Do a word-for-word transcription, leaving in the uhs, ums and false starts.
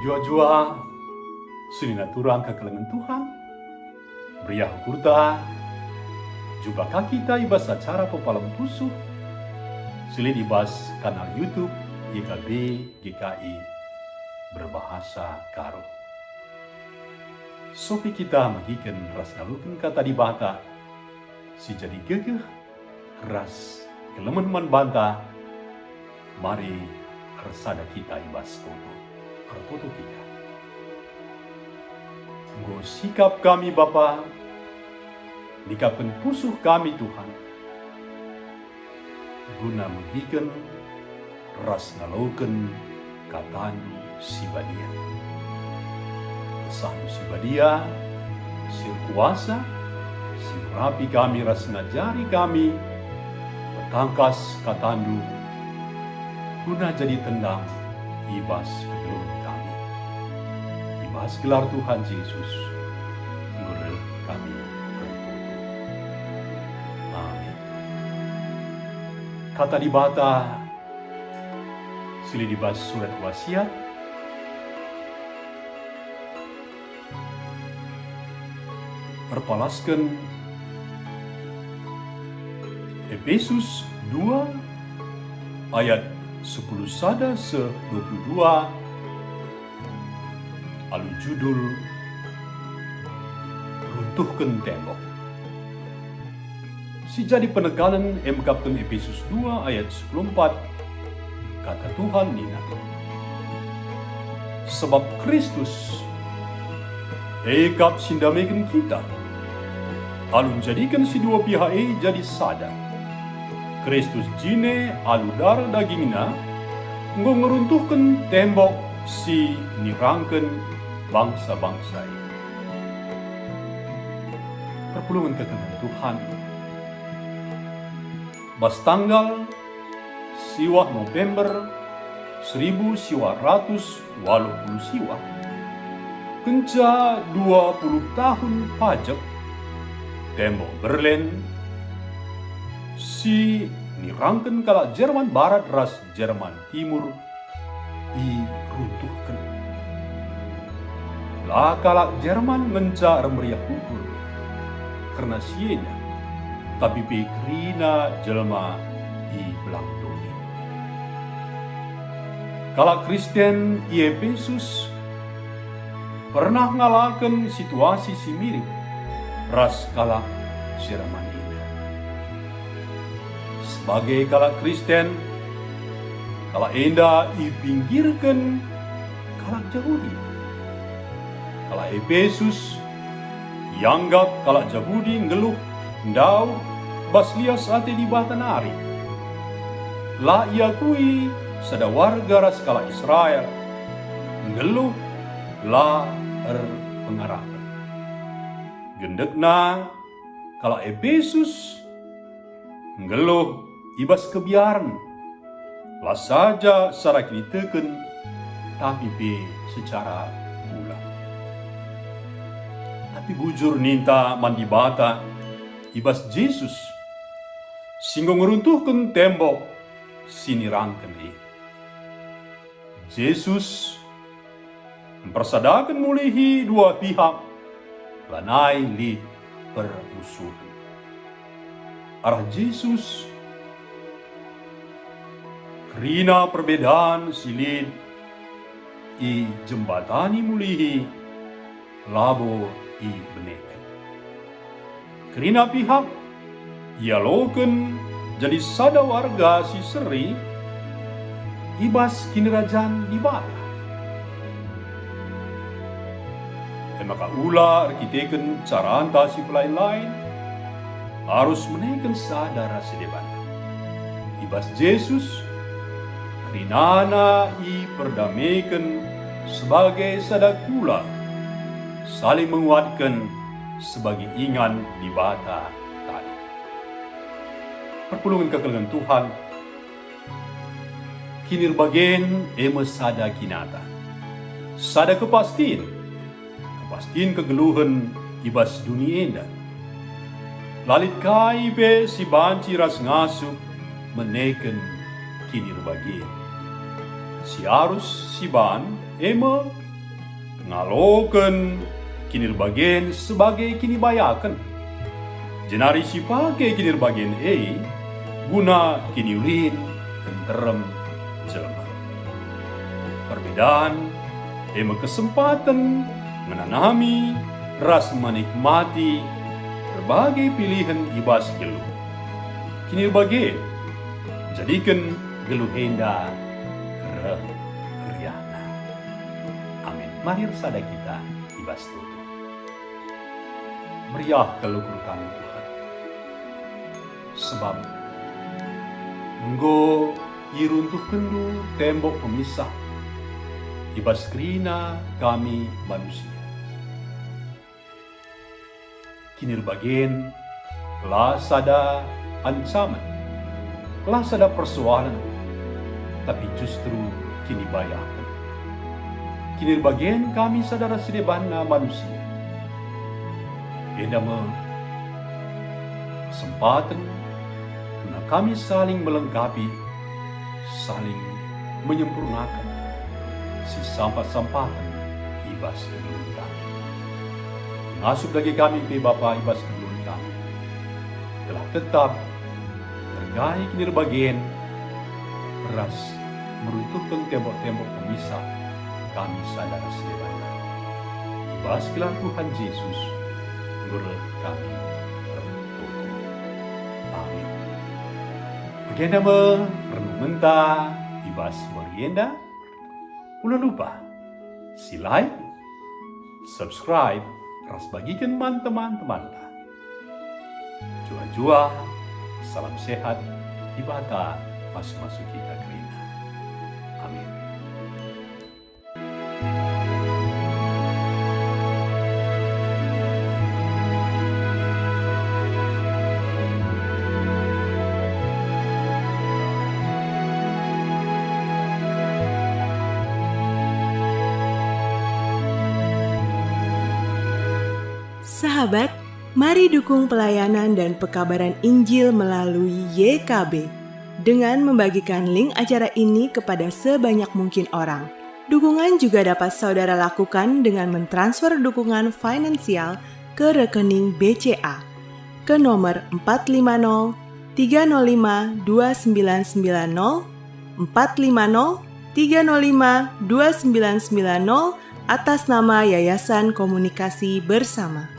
Jua-jua, senina turang kekelengen Tuhan, meriah ukurta, jumpa ka kita i bas acara pepalem pusuh si lit i bas kanal YouTube Y K B G K I berbahasa Karo. Sope kita megiken ras ngaloken Kata Dibata si jadi gegeh ras kelemen man banta, mari ersada kita i bas toto. Ertoto kita. Enggo sikap kami, Bapa, nikapken pusuh kami, Tuhan, guna megiken ras ngaloken KataNdu si badia. KesahNdu si badia, si erkuasa, si ngerapi kami ras ngajari kami, metangkas KataNdu, guna jadi tendang i bas kegeluhen kami. I bas gelar Tuhan Jesus, enggo reh kami ertoto. Amin. Kata Dibata si lit i bas surat Wasiat erpalasken Epesus dua ayat sepuluh sada seh dua puluh dua, alu judul Runtuhken Tembok. Si jadi penekanen e mekapken Epesus dua ayat sepuluh empat, kata Tuhan nina, "Sebab Kristus e kap si ndameken kita, alu njadiken si dua pihak e jadi sada. Kristus jine alu dareh dagingNa enggo ngeruntuhken tembok si nirangken bangsa-bangsa e." Perpulungen kekelengen Tuhan, bas tanggal siwah November seribu siwah ratus waluh puluh siwah, kenca dua puluh tahun pajek, tembok Berlin si nirangken kalak Jerman Barat ras Jerman Timur iruntuhken. La kalak Jerman ngenca ermeriah ukur kerna si enda, tapi pe kerina jelma i belang doni. Kalak Kristen i Epesus pernah ngalaken situasi si mirip ras kalak Jerman enda. Sebagai kalak Kristen, kalak enda ipinggirken kalak Jahudi. Kalak Epesus ianggap kalak Jahudi nggeluh ndauh bas lias ate Dibata nari. La iakui sada warga ras kalak Israel nggeluh la erpengarapen. Gendekna, kalak Epesus nggeluh i bas kebiaren, la saja secara kiniteken, tapi pe secara kula. Tapi bujur ninta man Dibata i bas Jesus, si enggo ngeruntuhken tembok si nirangken e. Jesus mpersadaken mulihi dua pihak, lanai lit permusuhen. Arah Jesus, kerina perbedaan si lit ijembatani mulihi labo ibeneken. Kerina pihak ialoken jadi sada warga si seri i bas Kinirajan Dibata. E maka ula erkiteken caranta si pelain-lain, arus meneken sada ras si deban. I bas Jesus, kerinana iperdameken sebagai sada kula, saling menguatken sebagai ingan Dibata tadi. Perpulungen kekelengen Tuhan, kinirbagen e me sada kinata, sada kepastin, kepastin kegeluhen i bas doni enda. La lit kai pe si banci ras ngasup meneken kinirbagen. Si arus siban e me ngaloken kinirbagen sebagai kinibayaken, jenari sipake kinirbagen e guna kiniulin nterem jelma. Perbedaan e me kesempaten ngenanami ras menikmati erbagai pilihen i bas geluh. Kinirbagen jadiken geluh enda reh keriahna. Amin. Mari ersada kita i bas tutu. Meriah kal ukur kami, Tuhan, sebab enggo iruntuhkenNdu tembok pemisah i bas kerina kami manusia. Kinirbagen la sada ancamen, la sada persoalen, tapi justru kinibayaken. Kinirbagen kami sada ras si debanna manusia. Enda me kesempaten guna kami saling melengkapi, saling menyempurnaken, sisampat-sampaten i bas kegeluhen kami. Ngasup dage kami pe, Bapa, i bas kegeluhen kami, gelah tetap mergai kinirbagen ras meruntuhken tembok-tembok pemisah kami sada ras si debanna. I bas gelar Tuhan Jesus, enggo reh kami ertoto. Amin. Bagenda me renungenta i bas wari enda. Ula lupa, si like, subscribe, ras bagiken man teman-temanta. Juah-juah, salam sehat, Dibata masu-masu kita kerina. Amin. Sahabat, mari dukung pelayanan dan pekabaran Injil melalui Y K B dengan membagikan link acara ini kepada sebanyak mungkin orang. Dukungan juga dapat saudara lakukan dengan mentransfer dukungan finansial ke rekening B C A ke nomor empat lima nol tiga nol lima dua sembilan sembilan nol, empat lima nol tiga nol lima dua sembilan sembilan nol, atas nama Yayasan Komunikasi Bersama.